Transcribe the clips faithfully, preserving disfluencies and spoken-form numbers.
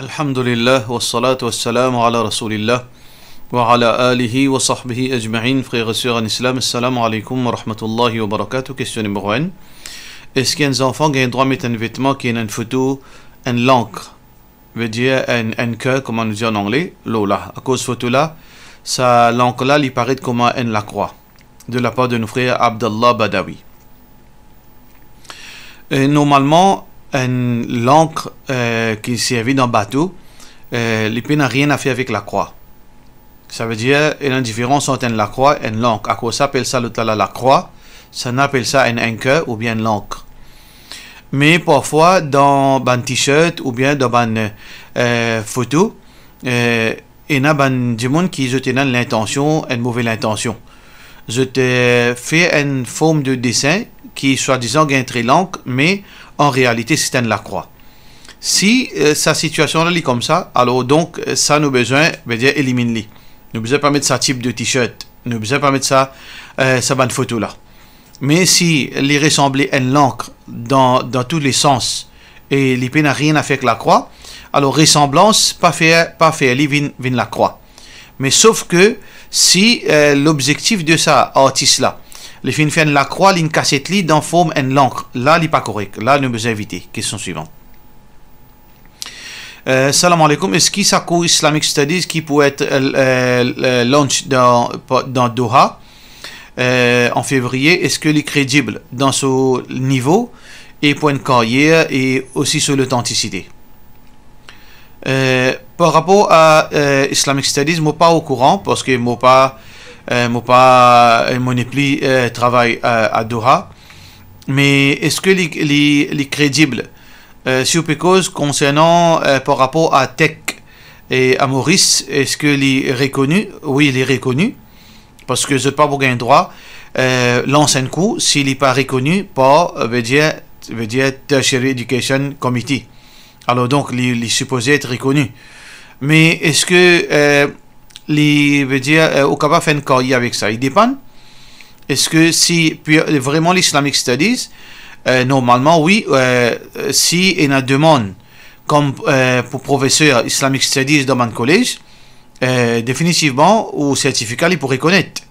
Alhamdulillah, wassalatu wassalamu ala Rasoulillah, wa ala alihi wa sahbihi ajmain. Frer e ser an Islam, assalamu alaikum wa rahmatullahi wa barakatuh. Kestion nimero enn. Eski enn zanfan gagn drwa met enn vetman ki ena enn foto enn lank, vedir enn, enn ker, kouma nou dir an angle, lor la? Akoz foto la, sa lank la, li paret kouma enn lakrwa, de lapar de nou frer Abdallah Badawi. E normalman, enn lank, eh, ki servi dan bato, eh, li pena nanye a fer avek lakrwa. Savedir, ena enn diferans ant enn lakrwa, enn lank. Akoz sa apel sa lot la, la lakrwa, sa nou apel sa enn, enn ker oubien enn lank. Me parfwa, dan bann t-shirt oubien dan bann, eh, foto, eh, ena bann dimoun ki zot ena enn lintansion, enn move lintansion. Zot, eh, fer enn form de desin ki swadizan gagn tre lank, me an realite, se enn lakrwa. Si, eh, sa sitiasion la, li koumsa, alor donk, eh, sa nou bizin, vedir, eliminn li. Nou bizin pa met sa tip de t-shirt. Nou bizin pa met sa, eh, sa bann foto la. Me si li resanble enn lank dan, dan tou le sans e li pena nanye a fer ek lakrwa, alor resanblans pa fer, pa fer li vinn, vinn lakrwa. Me sof ke si, eh, lobzektif de sa artis la, li finn fer enn lakrwa, li'nn kasiet li dan form enn lank, la li pa korek, la nou bizin evite. Kestion swivan. Eh, salam alaikum. Eski sa kour Islamic Studies ki pou et, eh, eh, launch dan, dan Doha, eh, an fevriye, eski li kredib dan so nivo e pou enn karyer e osi so lotantisite? Eh, par rapor a, eh, Islamic Studies, mo pa okouran, parski mo pa, eh, mo pa, eh, mo nepli, eh, travay, eh, a Doha. Me eski li, li, li kredib? Eh, si ou pe koz konsernan, eh, par rapor a tech e a Moris, eski li rekoni? Wi, li rekoni. Parski zot pa pou gagn drwa, eh, lans enn kour si li pa rekoni par, eh, vedir, vedir Tertiary Education Committee. Alor donk, li, li sipoze et rekoni. Me eski, eh, li, vedir, eh, ou kapav fer enn karyer avek sa? Li depann. Eski si, pi, vreman Islamic Studies, eh, normalman, wi, eh, si ena demann kom, eh, pou profeser Islamic Studies dan bann kolez, eh, definitivman, ou sertifika, li pou rekonet.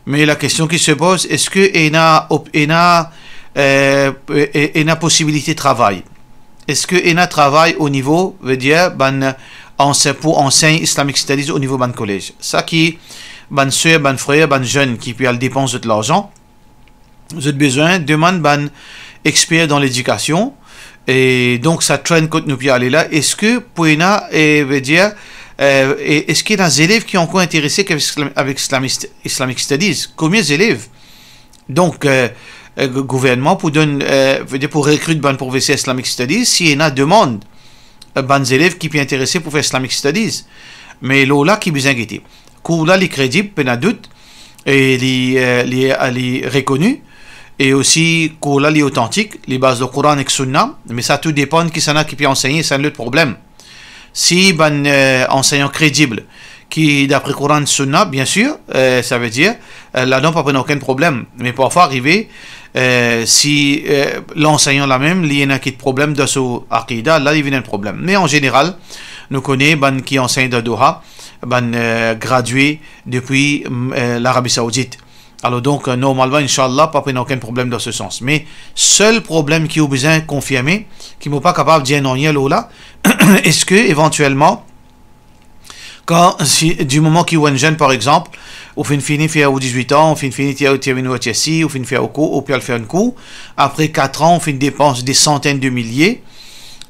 Me la kestion ki se poz, eski ena op-, ena, eh, e-, ena posibilite travay? Eski ena travay o nivo, vedir, bann anse-, pou ansegn Islamic Studies o nivo bann kolez? Sa ki bann ser, bann frer, bann zenn ki pe al depans zot larzan, zot bizin demann bann exper dan ledikasion, e donk sa trend kot nou pe ale la, eski pou ena, e, vedir, eh, e, eski ena zelev ki ankor interese avek Islam-, avek Islamist-, Islamic Studies? Komie zelev? Donk, eh, eh, gou-, gouvernman pou donn, eh, vedir pou rekrit bann profeser Islamic Studies, si ena demann, eh, bann zelev ki pe interese pou fer Islamic Studies. Me lor la ki bizin gete. Kour la li kredib, pena dout, e li, eh, li, eh, li rekoni, e osi kour la li otantik, li baz lor Koran ek Sunna, me sa tou depann kisannla ki pe ansegne, sa enn lot problem. Si bann, eh, ansegnan kredib, ki dapre Koran, Sunna, bien sir, eh, savedir, eh, ladan pa pena okenn problem. Me parfwa arive, eh, si, eh, lansegnan la mem, li ena kit problem dan so akida, la li vinn enn problem. Me an zeneral, nou kone bann ki ansegn dan Doha, bann, eh, gradie depi, mm, eh, Larabi Saoudit. Alor donk, eh, normalman, inshallah, pa pou ena okenn problem dan se sans. Me sel problem ki ou bizin konfirme, ki mo pa kapav dir nanye lor la, eski evantielman, kan, si, di moman ki ou enn zenn, par exanp, ou finn fini fer ou dizwit an, ou finn fini ter-, terminn ou H S C, ou finn fer ou kour, ou pe al fer enn kour, apre kat an, ou finn depans de santenn de milie,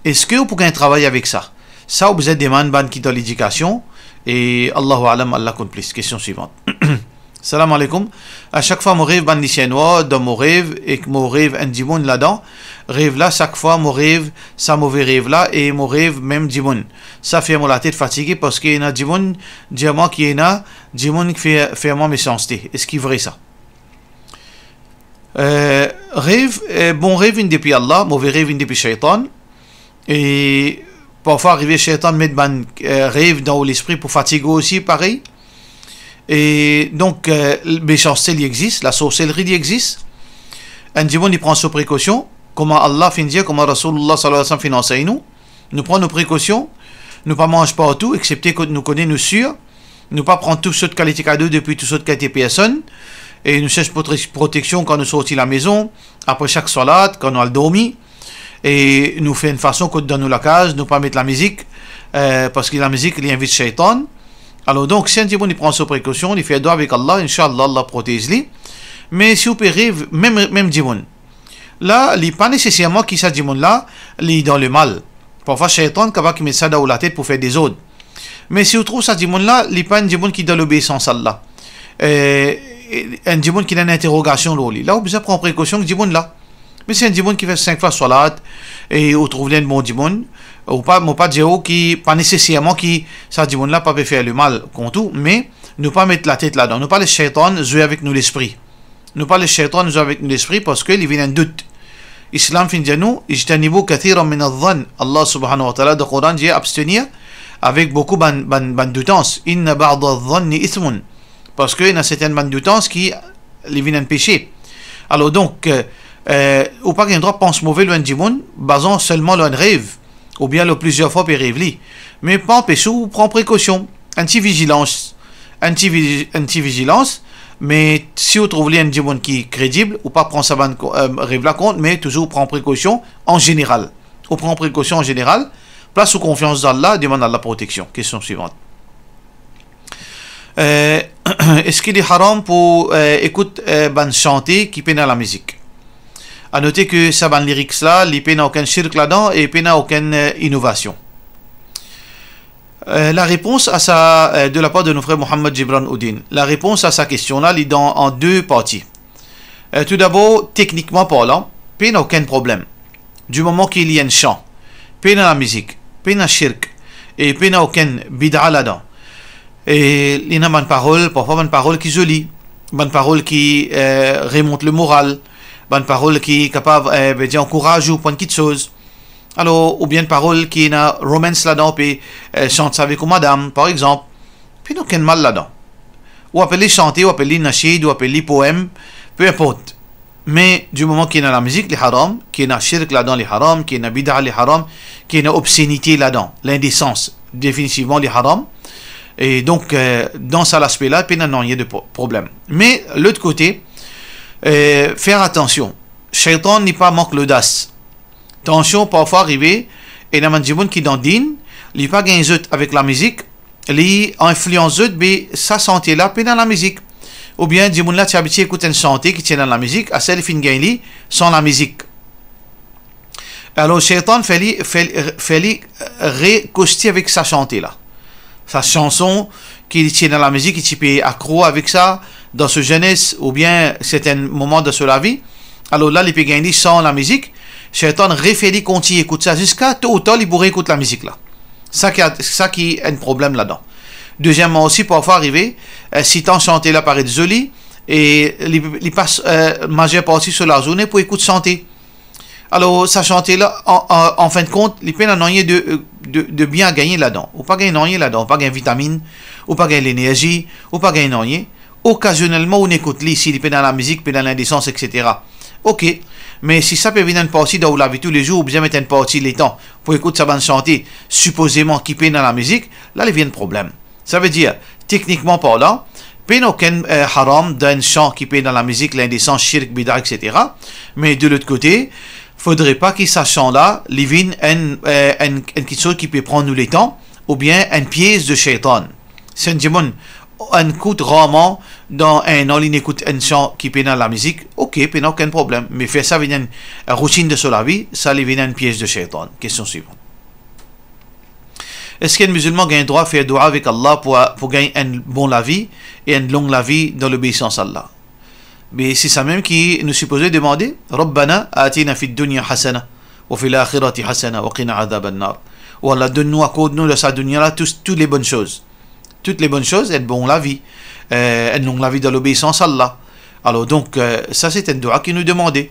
eski ou pou gagn travay avek sa? Sa ou bizin demann bann ki dan ledikasion, e Allahu a'lam, Allah konn plis. Kestion swivan. Salam aleykoum. A sak fwa mo rev bann lisien nwar dan mo rev, ek mo rev enn dimoun ladan. Rev la, sak fwa mo rev sa move rev la, e mo rev mem dimoun. Sa fer mo latet fatige, parski ena dimoun dir mwa ki ena dimoun ki fer, fer mwa mesanste. Eski vre sa? Eh, rev, eh, bon rev vinn depi Allah, move rev vinn depi seytan. E parfwa arive seytan met bann, eh, rev dan ou lespri pou fatig ou osi, parey. E donk, eh, mesanste li exis, lasorselri li exis. Enn dimoun li pran so prekosion, kouma Allah finn dir, kouma Rasoulillah sallallahu alayhi wa sallam finn ansegn nou. Nou pran nou prekosion, Nou pa manz partou, exsepte kot nou kone nou sir. Nou pa pran tou sort kalite kado depi tou sort kalite personn. E nou sers prote-, proteksion kan nou sorti lamezon, apre sak swalat, kan nou al dormi. E nou fer enn fason kot dan nou lakaz, nou pa met lamizik, eh, parski lamizik, li invit seytan. Alor donk, si enn dimoun, li pran so prekosion, li fer dwa avek Allah, inshallah, Allah protez li. Me si ou pe rev, mem, mem dimoun, la, li pa neseserman ki sa dimoun la, li dan lemal. Parfwa, seytan kapav ki met sa dan ou latet pou fer dezord. Me si ou trouv sa dimoun la, li pa enn dimoun ki dan lobeisans Allah. Eh, enn dimoun ki ena enn interogasion lor li. La, ou bizin pran prekosion ek dimoun la. Me si enn dimoun ki fer sink fwa swalat, e ou trouv li enn bon dimoun, ou pa, mo pa dir ou ki pa neseserman ki sa dimoun la pa pe fer lemal kont ou, me nou pa met latet ladan, nou pa les seytan zwe avek nou lespri. Nou pa les seytan zwe avek nou lespri, parski li vinn enn dout. Islam finn dir nou, "Ijtanibu kathiran min adh-dhann." Allah subhanahu wa ta'ala, dan Koran, dir, "Abstenir avek boukou bann, bann, bann doutans. Inna ba'da adh-dhanni ithmun." Parski ena sertin bann doutans ki li vinn enn pese. Alor donk, eh, eh, ou pa gagn drwa pans move lor enn dimoun, bazan selman lor enn rev, oubien lor plizier fwa ou pe rev li. Me pa anpes ou pran prekosion, enn ti vizilans, enn ti vi-, enn ti vizilans, me si ou trouv li enn dimoun ki kredib, ou pa pran sa bann ko-, eh, rev la kont, me touzour pran prekosion an zeneral. Ou pran prekosion an zeneral, plas ou konfians dan Allah, demann Allah proteksion. Kestion swivan. Eh, eski li haram pou, eh, ekout, eh, bann sante ki pena lamizik? A note ki sa bann lyrics la, li pena okenn shirk ladan e pena okenn, eh, inovasion. Eh, larepons a sa, eh, de lapar de nou frer Mohammad Gibran Oudin. Larepons a sa kestion la, li dan an de parti. Eh, toudabor, teknikman parlan, pena okenn problem. Di moman ki li enn san, pena lamizik, pena shirk, e pena okenn bid'a ladan. E li ena bann parol, parfwa bann parol ki zoli, bann parol ki, eh, remont lemoral, bann parol ki kapav, eh, vedir ankouraz ou pou enn kitsoz. Alor, oubien parol ki ena romance ladan, ou pe, eh, sant sa avek ou madam, par exanp. Pena okenn mal ladan. Ou apel li sante, ou apel li nashid, ou apel li poem, pe inport. Me di moman ki ena lamizik, li haram, ki ena shirk ladan, li haram, ki ena bid'a, li haram, ki ena obsenite ladan, lindesans, definitivman, li haram. E donk, eh, dan sa laspe la, pena nanye de pro-, problem. Me lot kote, eh, fer atansion. Seytan, li pa mank lodas. Tansion, parfwa arive, ena bann dimoun ki dan din, li pa gagn zot avek lamizik, li inflians zot, be sa sante la pena lamizik. Oubien dimoun la ti abitie ekout enn sante ki ti ena lamizik, aster li finn gagn li san lamizik. Alor, seytan fer li, fer, fer li rekoste avek sa sante la. Sa sanson ki li ti ena lamizik, li ti pe akro avek sa dan so zenes, oubien sertin moman dan so lavi. Alor la, li pe gagn li san lamizik, seytan refer li kontign ekout sa, ziska tor ou tar li pou reekout lamizik la. Sa ki a-, sa ki enn problem ladan. Deziem osi, parfwa arive, eh, sitan sante la paret zoli, e li, li pas, eh, mazer parti so lazourne pou ekout sante. Alor, sa sante la, an, an, an fin de kont, li pena nanye de, de, de bien a gagne ladan. Ou pa gagn nanye ladan, ou pa gagn vitaminn, ou pa gagn lenerzi, ou pa gagn nanye. Okazionelman, ou ekout li, si li pena lamizik, pena lindesans, et cetera. Ok, me si sa pe vinn enn parti dan ou lavi toulezour, ou bizin met enn parti letan pou ekout sa bann sante, sipozeman ki pena lamizik, la li vinn problem. Savedir, teknikman parlan, pena okenn, eh, haram dan enn san ki pena lamizik, lindesans, shirk, bida, et cetera. Me de lot kote, fodre pa ki sa san la, li vinn enn, eh, enn, enn kiksoz ki pe pran nou letan, oubien enn piez de seytan. Si enn dimoun, enn kout rarman dan enn an, li ekout enn san ki pena lamizik, ok, pena okenn problem. Me fer sa vinn enn routinn de so lavi, sa li vinn enn piez de seytan. Kestion swivan. Eski enn mizilman gagn drwa fer dua avek Allah pou, pou gagn enn bon lavi e enn long lavi dan lobeisans Allah? Be, se sa mem ki nou sipoze demande, "Rabbana atina fid dunya hasana, wa fil akhirati hasana, wa qina adhaban nar." O Allah, donn nou, akord nou dan sa dunya la tou, tou le bonn soz. Tou le bonn soz, enn bon lavi, eh, enn long lavi dan lobeisans Allah. Alor donk, eh, sa se enn dua ki nou demande.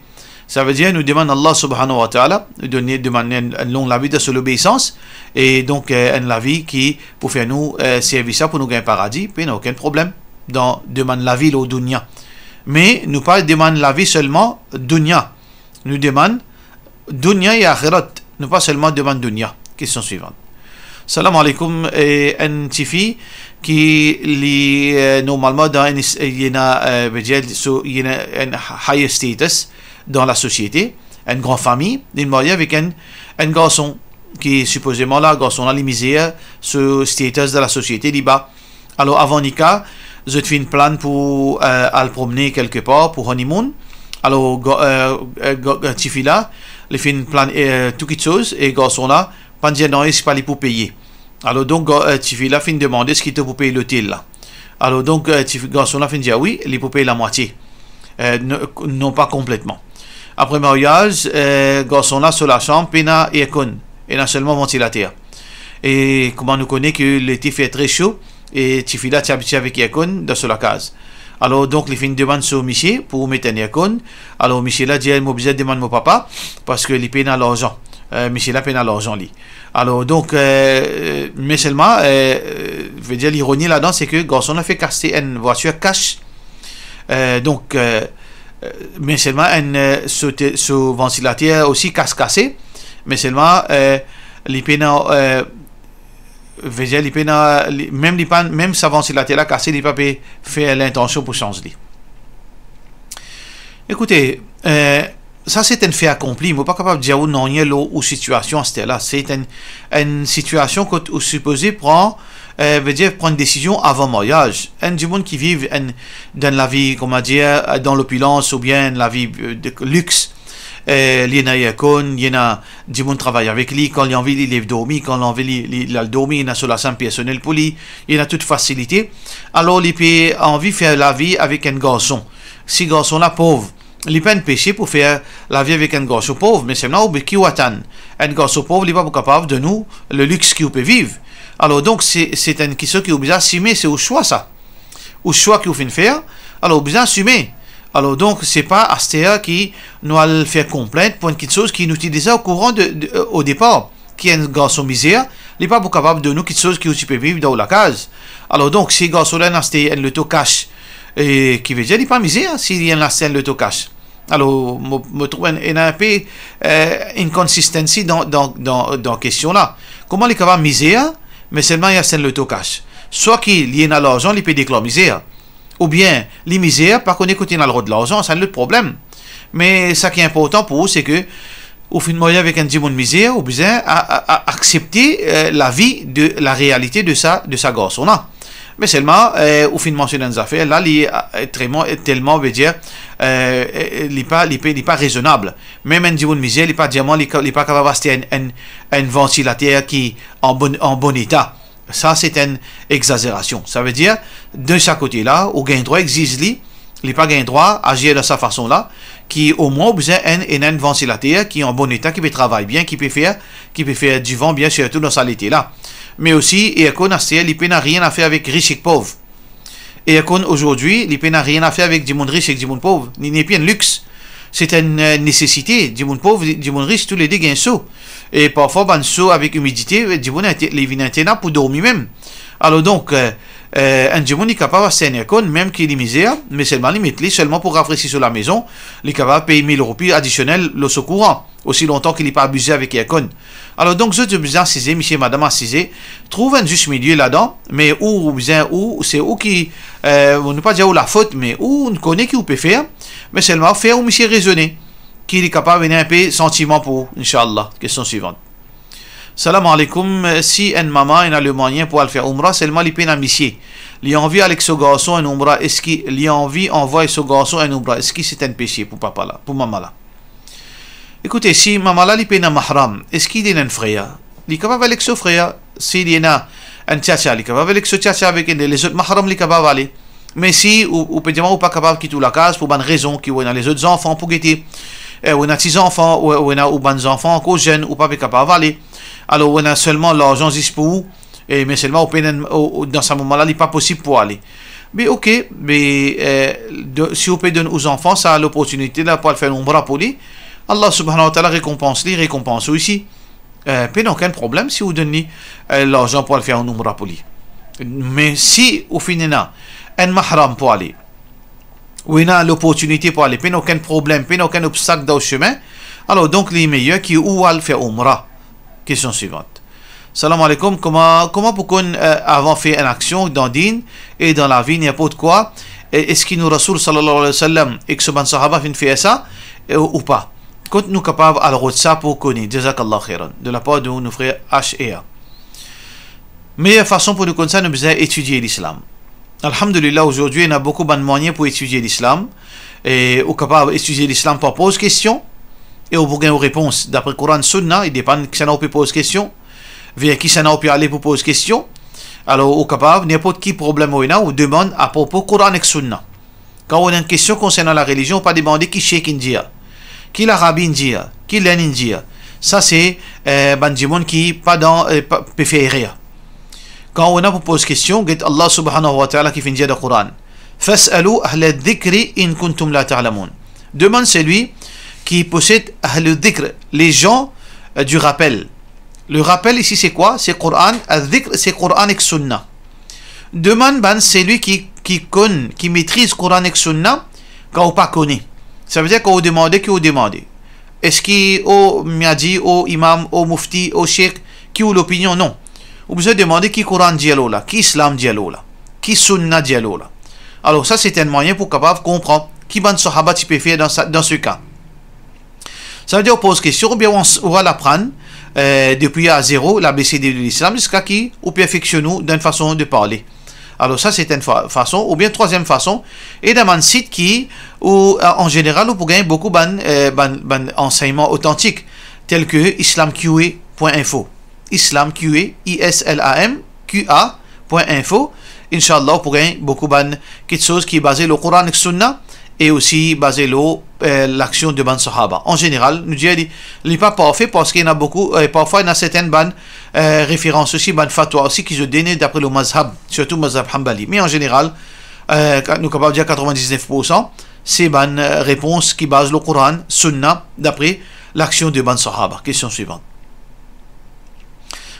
Savedir nou demann Allah subhanahu wa ta'ala, nou donn, demann enn, enn long lavi dan so lobeisans, e donk, eh, enn lavi ki pou fer nou, eh, servi sa pou nou gagn paradi, pena okenn problem dan demann lavi lor dunya. Me nou pa demann lavi selman dunya. Nou demann dunya e axirat. Nou pa selman demann dunya. Kestion swivan. Salam alaikum, eh, enn tifi ki li, eh, normalman dan enn, eh, li ena, eh, vedir, so, li ena enn higher status dan lasosiete, enn gran fami, li marye avek enn, enn garson ki sipozeman la, garson la, li mizer, so status dan lasosiete, li ba. Alor, avan nika, zot finn plann pou, eh, al promne kelke par, pou honeymoon. Alor, ga-, eh, eh, ga-, eh, tifi la, li finn plann, eh, tou kitsoz, e garson la, pa dir nanye, sipa li pou peye. Alor donk, ga-, eh, tifi la finn demande eski to pou pey lotel la. Alor donk, eh, tifi, garson la finn dir wi, li pou pey lamwatie. Eh, non, non pa konpletman. Apre maryaz, eh, garson la so lasam pena aircon, ena selman vantilater. E kouma nou kone ke lete fer tre so, e tifi la ti abitie avek aircon dan so lakaz. Alor donk, li finn demann so misie pou met enn aircon. Alor misie la dir, mo bizin demann mo papa, parski li pena larzan. Eh, misie la pena larzan li. Alor donk, eh, me selman, eh, vedir, lironi ladan, se ke garson la fek aste enn vwatir kas. Eh, donk, eh, eh, me selman enn, eh, so te-, so vantilater osi kas kase. Me selman, eh, li pena, eh, vedir, li pena, li, mem li pa, mem sa vantilater la kase, li pa pe fer lintansion pou sanz li. Ekoute, eh, sa se enn fe akonpli. Mo pa kapav dir ou nanye lor ou sitiasion aster la. Se enn, enn sitiasion kot ou sipoze pran, eh, vedir, pran enn desizion avan maryaz. Enn dimoun ki viv enn, dan lavi, kouma dir, dan lopilans oubien enn lavi, eh, de lix, eh, li ena aircon, li ena dimoun travay avek li, kan li anvi, li lev dormi, kan li anvi, li, li, li al dormi, li ena so lasam personel pou li, li ena tout fasilite. Alor, li pe anvi fer lavi avek enn garson. Si garson la pov, li pa enn pese pou fer lavi avek enn garson pov, me selman ou be-, ki ou atann? Enn garson pov, li pa pou kapav donn ou le lix ki ou pe viv. Alor donk, se, se enn kiksoz ki ou bizin asime, se ou swa sa. Ou swa ki ou finn fer, alor ou bizin asime. Alor donk, se pa aster ki nou al fer konplint pou enn kiksoz ki nou ti deza okouran de, de, o depar, ki enn garson mizer, li pa pou kapav donn ou kiksoz ki ou ti pe viv dan ou lakaz. Alor donk, si garson la inn aste enn loto kas, e, ki vedir li pa mizer, si li inn aste enn loto kas. Alor, mo, mo trouv enn, ena enpe, eh, inconsistency dan, dan, dan, dan kestion la. Kouma li kapav mizer, me selman li aste enn loto kas? Swa ki li ena larzan, li pe deklar mizer. Oubien, li mizer, pa kone kot li ena rod larzan, sa enn lot problem. Me sa ki inportan pou ou, se ke ou finn marye avek enn dimoun mizer, ou bizin a, a, a, aksepte, eh, lavi de, larealite de sa, de sa garson la. Me selman, eh, ou finn mansionn enn zafer, la, li, eh, treman, telman, vedir, eh, eh, li pa, li pe, li pa rezonab. Mem enn dimoun mizer, li pa dir mwa, li ka-, li pa kapav aste enn, enn, enn vantilater ki an bon, an bon eta. Sa, se enn egzazerasion. Savedir, de sa kote la, ou gagn drwa exiz li, li pa gagn drwa azir dan sa fason la, ki omwin ou bizin enn, enn, enn vantilater ki an bon eta, ki pe travay bien, ki pe fer, ki pe fer divan bien, sirtou dan sa lete la. Me osi, aircon aster, li pena nanye a fer avek ris ek pov. Aircon azordi, li pena nanye a fer avek dimoun ris ek dimoun pov. Li nepli enn lix. Se enn, eh, nesesite. Dimoun pov, dimoun ris, toulede gagn so. E parfwa, bann so avek imidite, dimoun inte-, li vinn intenab pou dormi mem. Alor donk, eh, eh, enn dimoun, li kapav aste enn aircon, mem ki li mizer, me selman li met li selman pou rafresi so lamezon, li kapav pey mil roupi adisionel lor so kouran, osi lontan ki li pa abize avek aircon. Alor donk, zot, zot bizin asize, misie, madam, asize, trouv enn zis milie ladan, me ou, ou bizin, ou, se ou ki, eh, nou pa dir ou lafot, me ou, ou kone ki ou pe fer, me selman fer ou misie rezone, ki li kapav ena enpe santiman pou ou, inshallah. Kestion swivant. Salam alaikum. Si enn mama ena lemwayin pou al fer oumra, selman li pena misie. Li anvi al ek so garson enn oumra, eski li anvi anvway so garson enn oumra, eski se enn pese pou papa la, pou mama la? Ekoute, si mama la li pena mahram, eski li ena enn frer? Li kapav al ek so frer. Si li ena enn tiatia, li kapav al ek so tiatia, avek enn lezot mahram, li kapav ale. Me si ou, ou pe dir mwa ou pa kapav kit ou lakaz pou bann rezon ki ou ena lezot zanfan pou gete, eh, ou ena ti zanfan, ou, ou ena ou bann zanfan ankor zenn, ou pa pe kapav ale. Alor, ou ena selman larzan zis pou ou, e, me selman ou pena, ou, ou, dan sa moman la, li pa posib pou ale. Be, oke, be, eh, de, si ou pe donn ou zanfan sa loportinite la pou al fer enn oumra pou li, Allah subhanahu wa ta'ala rekonpans li, rekonpans ou osi. Eh, pena okenn problem si ou donn li, eh, larzan pou al fer enn oumra pou li. Me si ou finn ena enn mahram pou ale, ou ena loportinite pou ale, pena okenn problem, pena okenn obstak dan ou semin, alor donk li meyer ki ou al fer oumra. Kestion swivant. Salam alaikum. Kouma, kouma pou konn, eh, avan fer enn aksion dan din e dan lavi, ninport kwa, eh, eski nou Rasoul sallallahu alayhi wa sallam ek so bann sahaba finn fer sa, eh, ou, ou pa? Kot nou kapav al rod sa pou kone? Jazakallah khairan. De lapar de nou frer H R. Meyer fason pou nou konn sa, nou bizin etidie lislam. Alhamdulillah, azordi, ena boukou bann mwayin pou etidie lislam. E ou kapav etidie lislam par poz kestion, e ou pou gagn ou repons dapre Koran, Sunna, i depann kisannla ou pe poz kestion, ver kisannla ou pe ale pou poz kestion. Alor, ou kapav, ninport ki problem ou ena, ou demann apropo Koran ek Sunna. Kan ou ena enn kestion konsernan larelizion, ou pa demande ki sheik inn dir, ki larabi inn dir, ki lenn inn dir. Sa se, eh, bann dimoun ki pa dan, eh, pa, pe fer erer. Kan ou ena pou poz kestion, get Allah subhanahu wa ta'ala ki finn dir dan Koran, "Fas'alu ahla dhikri in kuntum la ta'lamun." Demann selwi ki posed ahlu dhikr, les gens, euh, du rappel. Le rappel isi se kwa? Se Koran, al-dhikr se Koran ek Sunna. Demann bann selwi ki, ki konn, ki metriz Koran ek Sunna, kan ou pa kone. Savedir kan ou demande, ki ou demande? Eski o miadi, o imam, o mufti, o sheik, ki ou lopinion? Non. Ou bizin demande ki Koran dir lor la, ki Islam dir lor la, ki Sunna dir lor la. Alor sa, se enn mwayin pou kapav konpran ki bann sahaba ti pe fer dan sa, dan se ka. Savedir ou poz kestion oubien ou ans-, ou al aprann, eh, depi a zero, l'A B C D de l'islam, ziska ki ou perfeksionn ou dan enn fason de parle. Alor sa, se enn fa-, fason. Oubien trwaziem fason, ena bann sit ki, ou, eh, an zeneral, ou pou gagn boukou bann, eh, bann, bann ansegnman otantik, tel ke islam Q A point info. Islam Q A, I S L A M Q A point info. Inshallah, ou pou gagn boukou bann kiksoz ki baze lor Koran ek Sunna e osi baze lor, eh, laksion de bann sahaba. An zeneral, nou dir li, li pa parfe parski ena boukou, eh, parfwa ena sertenn bann, eh, referans osi, bann fatwa osi ki zot done dapre le mazhab, sirtou mazhab Hanbali. Me an zeneral, eh, ka-, nou kapav dir katrevin-diz-nef poursan, se bann, eh, repons ki baz lor Koran, Sunna, dapre laksion de bann sahaba. Kestion swivan.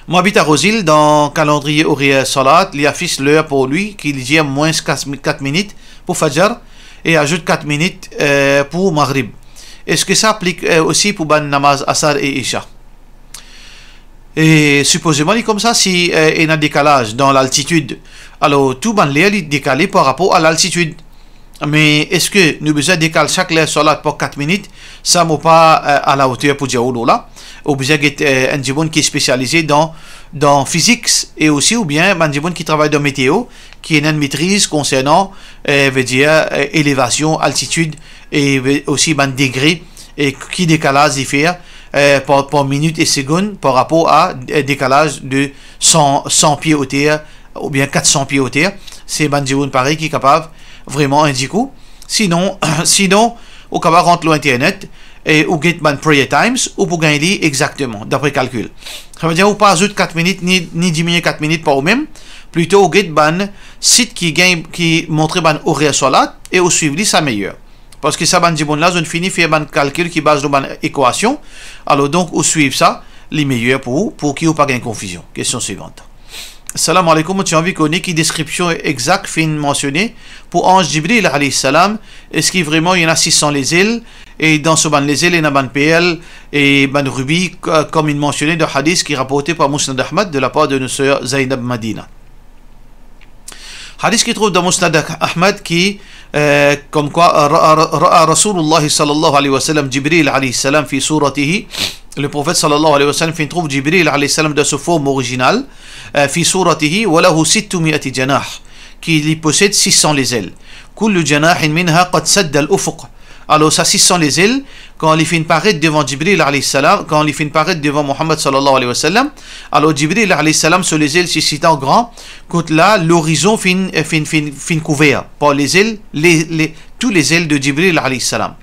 Mo abit a Rosil, dan kalandriye orer salat, li afis ler pou li ki li dir mwins kat, kat minit pou Fajr e azout kat minit, eh, pou Maghrib. Eski sa aplik, eh, osi pou bann namaz Asar e Isha? E sipozeman li koumsa, si, eh, ena dekalaz dan laltitid, alor tou bann ler li dekale par rapor a laltitid. Me eski nou bizin dekal sak ler salat par kat minit? Sa mo pa, eh, alaoter pou dir ou lor la. Ou bizin get, eh, enn dimoun ki spesialize dan, dan fizik e osi, oubien bann dimoun ki travay dan meteo, ki ena enn metriz konsernan, eh, vedir, eh, elevasion, altitid e ve-, osi bann degre e ki dekalaz li fer, eh, par, par minit e segonn par rapor a, eh, dekalaz de san, san pie oter oubien kat san pie oter, se bann dimoun parey ki kapav vreman indik ou. Sinon, sinon, ou kapav rant lor internet e ou get bann prayer times, ou pou gagn li exakteman, dapre kalkil. Savedir ou pa azout kat minit, ni, ni diminie kat minit par ou mem, plito ou get bann sit ki gagn, ki montre bann orer salat e ou swiv li, sa meyer. Parski sa bann dimoun la, zot fini fer bann kalkil ki baz lor bann ekwasion. Alor donk, ou swiv sa, li meyer pou ou, pou ki ou pa gagn konfizion. Kestion swivan. Salam aleykoum, mo ti anvi kone ki deskripsion exak finn mansione pou anz Jibril alayhi salam, eski vreman ena sis san lezel, e dan so bann lezel ena bann perl e bann ribi, k-, kom inn mansione dan hadis ki raporte par Musnad Ahmad de lapar de nou ser Zainab Madina. Hadis ki trouv dan Musnad Ahmad ki, eh, koumkwa, ra'a, ra'a Rasulullah sallallahu alayhi wa sallam Jibril alayhi salam fi suratihi. Le Profet sallallahu alayhi wa sallam finn trouv Jibril alayhi salam dan so form orizinal, eh, fi suratihi wa lahu sittu mi'ati janah, ki li posed sis san lezel. Kullu janahin minha qad sadda al-ufuq. Alor sa sis san lezel, kan li finn paret devan Jibril alayhi salam, kan li finn paret devan Muhammad sallallahu alayhi wa sallam, alor Jibril alayhi salam, so lezel ti sitan gran, kot la lorizon finn, finn, finn, finn kouver par lezel, le, le, tou lezel de Jibril alayhi salam.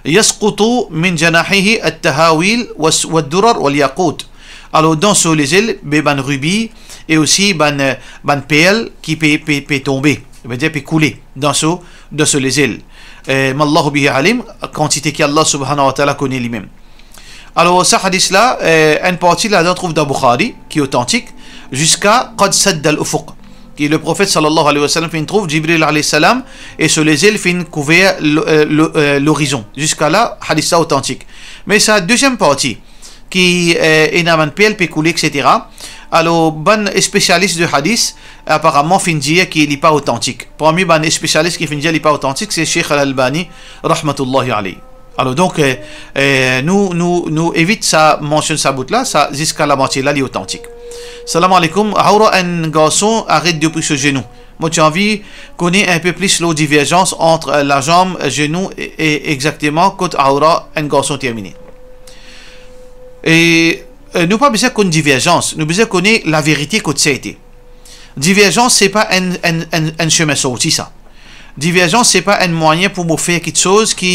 Yasqutu min janahihi at-tahawil was-, wad-durar wal-yaqut. Alor dan so lezel, be bann ribi e osi bann, eh, bann perl ki pe, pe, pe tonbe, vedir pe koule dan so, dan so lezel. Eh, mallahu bihi alim, kantite ki Allah subhanahu wa ta'ala kone limem. Alor sa hadis la, eh, enn parti ladan trouv dan Bukhari, ki otantik, ziska qad sadda al-ufuq, ki le Profet sallallahu alayhi wa sallam finn trouv Jibril alayhi salam e so lezel finn kouver lo-, eh, lo-, eh, lorizon. Ziska la, hadis la otantik. Me sa deziem parti, ki, eh, ena bann perl pe koule, et cetera. Alor, bann spesialis de hadis, aparaman, finn dir ki li pa otantik. Parmi bann spesialis ki finn dir li pa otantik, se Sheikh Al-Albani, rahmatullahi alayh. Alor, donk, eh, eh, nou, nou, nou evit sa, mansionn sa bout la, sa, ziska lamwatie la, li otantik. Salam aleykoum. Awra enn garson aret depi so zenou. Mo ti anvi kone enpe plis lor diverzans ant, eh, lazanm, zenou e, e exakteman kot awra enn garson termine. E, eh, nou pa bizin konn diverzans, nou bizin kone laverite kot sa ete. Diverzans, se pa enn, enn, enn, enn semin sorti, sa. Diverzans, se pa enn mwayin pou mo fer kiksoz ki,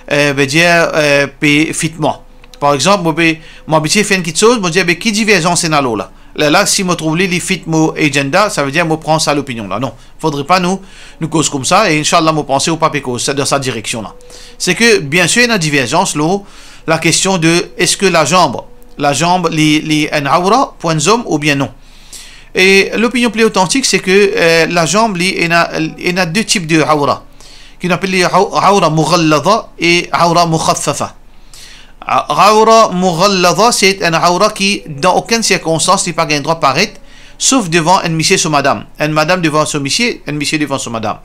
eh, vedir, eh, pe fit mwa. Par exanp, mo pe, mo abitie fer enn kiksoz, mo dir, "Be, ki diverzans ena lor la?" Lerla, si mo trouv li, li fit mo agenda, savedir mo pran sa lopinion la. Non, fodre pa nou, nou koz koumsa, e inshallah, mo panse ou pa pe koz sa, dan sa direksion la. Se ke, biensir, ena diverzans lor lakestion de, eski lazanm, lazanm, li, li enn awra pou enn zom oubien non. E lopinion pli otantik, se ke, eh, lazanm, li ena, ena de tip de awra, ki nou apel li aw-, awra mughallaza e awra mukhaffafa. A-, awra mughallaza, se enn awra ki, dan okenn sirkonstans, li pa gagn drwa paret, sof devan enn misie so madam, enn madam devan so misie, enn misie devan so madam.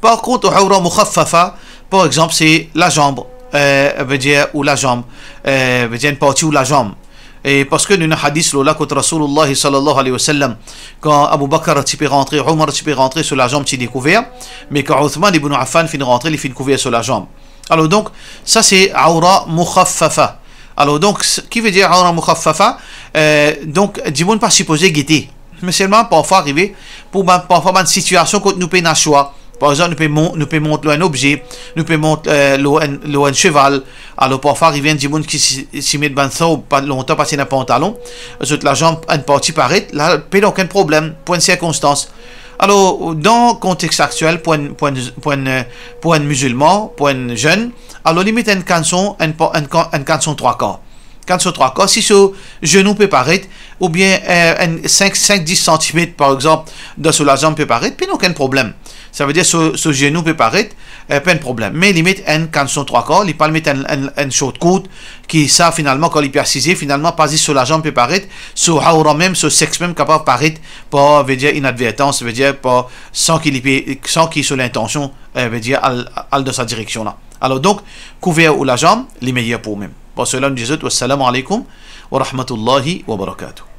Par kont, awra mukhaffafa, par exanp, se lazanm, eh, vedir, ou lazanm, eh, vedir enn parti ou lazanm. E parski nou ena hadis lor la kot Rasoulullah sallallahu alayhi wa sallam, kan Abu Bakr ti pe rantre, Omar ti pe rantre, so lazanm ti dekouver, me kan Othman ibn Affan finn rantre, li finn kouver so lazanm. Alor donk, sa se awra mukhaffafa. Alor donk, s-, ki vedir awra mukhaffafa? Eh, donk, dimoun pa sipoze gete. Me selman, parfwa arive, pou bann, parfwa bann sitiasion kot nou pena swa. Par exanp, nou pe mon-, nou pe mont lor enn obze, nou pe mont, eh, lor enn, lor enn seval. Alor, parfwa arive enn dimoun ki si, si met bann thawb, pa lontan pa ti ena pantalon, zot lazanm enn parti paret, la, pena okenn problem, pou enn sirkonstans. Alor, dan kontex aktiel, pou enn, pou enn, pou enn, eh, pou enn mizilman, pou enn zenn, alor li met enn kanson, enn pa-, enn kan-, enn kanson trwa kar. Kanson trwa kar, si so zenou pe paret, oubien, eh, enn sink, sink, dis santimet, par exanp, dan so lazanm pe paret, pena okenn problem. Savedir so, so zenou pe paret, eh, pena problem. Me li met enn kanson trwa kar, li pa met enn, enn, enn short kourt, ki sa, finalman, kan li pe asize, finalman, pa zis so lazanm pe paret, so awra mem, so sex mem kapav paret par, vedir, inadvertans, vedir, par, san ki li pe, san ki so lintansion, eh, vedir, al, al dan sa direksion la. Alor donk, kouver ou lazanm, li meyer pou ou mem. Par sela, nou dir zot, wassalamu alaykum wa rahmatullahi wa barakatuh.